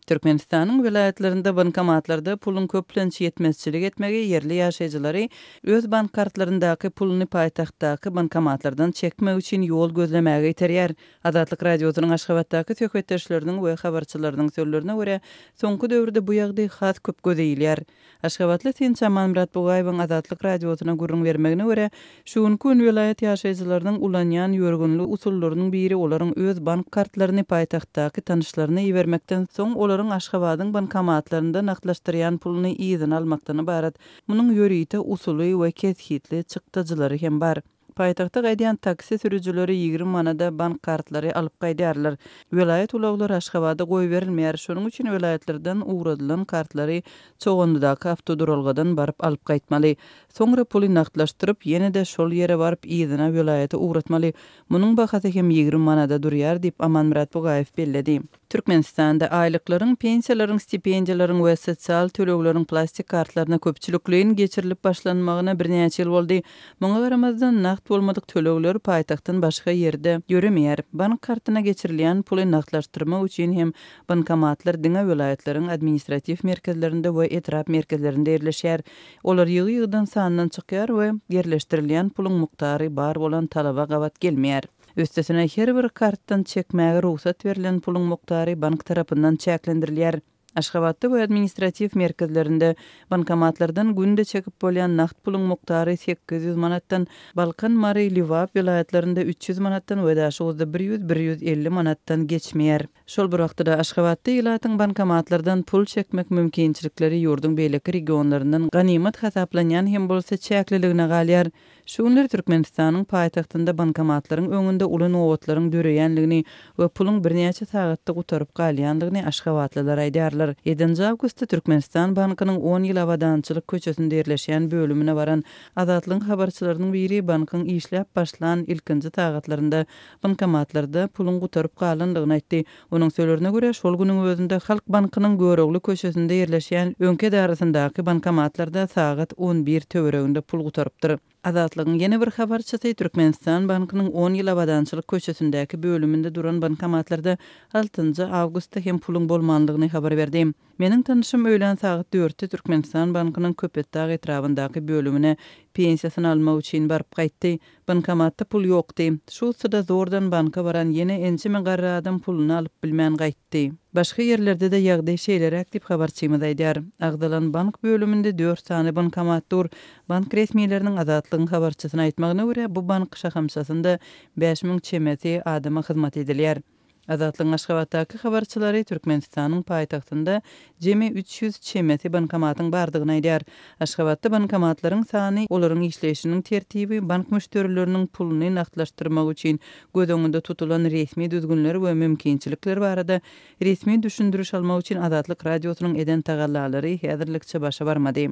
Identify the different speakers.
Speaker 1: Türkmenistanyň welaýatlarynda bankomatlarda puluň köplenç ýetmezçilik etmegi ýerli ýaşaýjylary öz bank kartlaryndaky puluny paýtagtdaky bankomatlardan çekmek üçin ýol gözlemäge iterýär. Azatlyk Radiosynyň Aşgabatdaky söhbetdeşleriniň we habarçylarynyň sözlerine görä, soňky döwürde bu ýagdaý has köp göze ilýär. Aşgabatly synçy Amanmyrat Bugaýewiň Azatlyk Radiosyna gürrüň bermegine görä, şu günki gün welaýat ýaşaýjylarynyň ulanýan ýörgünli usullarynyň biri olaryň öz bank kartlaryny paýtagtdaky tanyşlaryna ibermekden, soň olaryň Aşgabadyň bankomatlarynda nagtlaşdyrýan puluny yzyna almakdan ybarat. Munuň ýörite usuly we kesgitli çykdajylary hem bar. Paýtagta gaýdýan taksi sürüjileri 20 manada bank kartlary alyp gaýdýarlar. Welaýat ulaglary Aşgabada goýberilmeýär. Şonuň üçin welaýatlardan ugradylan kartlary Çoganlydaky awtoduralgadan baryp alyp gaýtmaly. Soňra puly nagtlaşdyryp, ýene-de şol ýere baryp, yzyna welaýata ugratmaly. Munuň bahasy hem 20 manada durýar diýip, Amanmyrat Bugaýew belledi. Türkmenistanda aýlyklaryň, pensiýalaryň, stipendiýalaryň we sosial tölegleriň plastik kartlaryna köpçülikleýin geçirilip başlanmagyna birnäçe ýyl boldy. Muňa garamazdan, nagt bolmadyk tölegler paýtagtdan başga ýerde ýöremeýär. Bank kartyna geçirilýän puly nagtlaşdyrmak üçin hem bankomatlar diňe welaýatlaryň administratiw merkezlerinde we etrap merkezlerinde ýerleşýär. Olar ýygy-ýygydan sandan çykýar we ýerleşdirilýän puluň mukdary bar bolan talaba gabat gelmeýär. Üstesine, her bir kartdan çekmäge rugsat berlen puluň mukdary bank tarapyndan çäklendirilýär. Aşgabatda we administratiw merkezlerinde bankomatlardan günde çekip bolýan nagt puluň mukdary 800 manatdan, Balkan, Mary, Lebap welaýatlarynda 300 manatdan we Daşoguzda bir ýüz, bir 150 manatdan geçmeýär. Şol bir wagtda-da, Aşgabatda ilatyň bankomatlardan pul çekmek mümkinçilikleri ýurduň beýleki regionlaryndan ganymat hasaplanýan hem bolsa, çäkliligine galýar. Şu günler Türkmenistanyň paýtagtynda bankomatlaryň öňünde uly nobatlaryň döreýändigini we puluň birnäçe sagatda gutaryp galýandygyny aşgabatlylar aýdýarlar. Ýedinji awgustda Türkmenistan bankynyň On ýyl Abadançylyk köçesinde ýerleşýän bölümine baran Azatlygyň habarçylarynyň biri bankyň işläp başlan ilkinji sagatlarynda bankomatlarda puluň gutaryp galandygyny aýtdy. Onuň sözlerine görä, şol günüň özünde Halk bankynyň Görogly köçesinde ýerleşýän öňki edarasyndaky bankomatlarda sagat 11 töwereginde pul gutarypdyr. Azatlygyň ýene bir habarçysy Türkmenistan bankynyň On ýyl Abadançylyk köçesindäki bölüminde duran bankomatlarda altynjy awgustda hem puluň bolmandygyny habar berdi. Meniň tanyşym öýlän sagat dörtde Türkmenistan bankynyň Köpetdag etrabyndaky bölümine pensiýasyny almak üçin baryp gaýtdy. Bankomatda pul ýokdy. Şu ustada zordan banka baran ýene ençeme garry adam puluny alyp bilmän gaýtdy. Başga ýerlerde-de ýagdaý şeýleräk diýip habarçymyz aýdýar. Agzalan bank bölüminde dört sany bankomat dur. Bank resmileriniň Azatlygyň habarçysyna aýtmagyna görä, bu bank şahamçasynda 5000 çemesi adama hyzmat edilýär. Azatlygyň Aşgabatdaky habarçylary Türkmenistanyň paýtagtynda jemi 300 çemesi bankomatyň bardygyny aýdýar. Aşgabatda bankomatlaryň sany, olaryň işleýşiniň tertibi, bank müşderileriniň puluny nagtlaşdyrmak üçin göz öňünde tutulan resmi düzgünler we mümkinçilikler barada resmi düşündiriş almak üçin Azatlyk Radiosynyň eden tagallalary häzirlikçe başa barmady.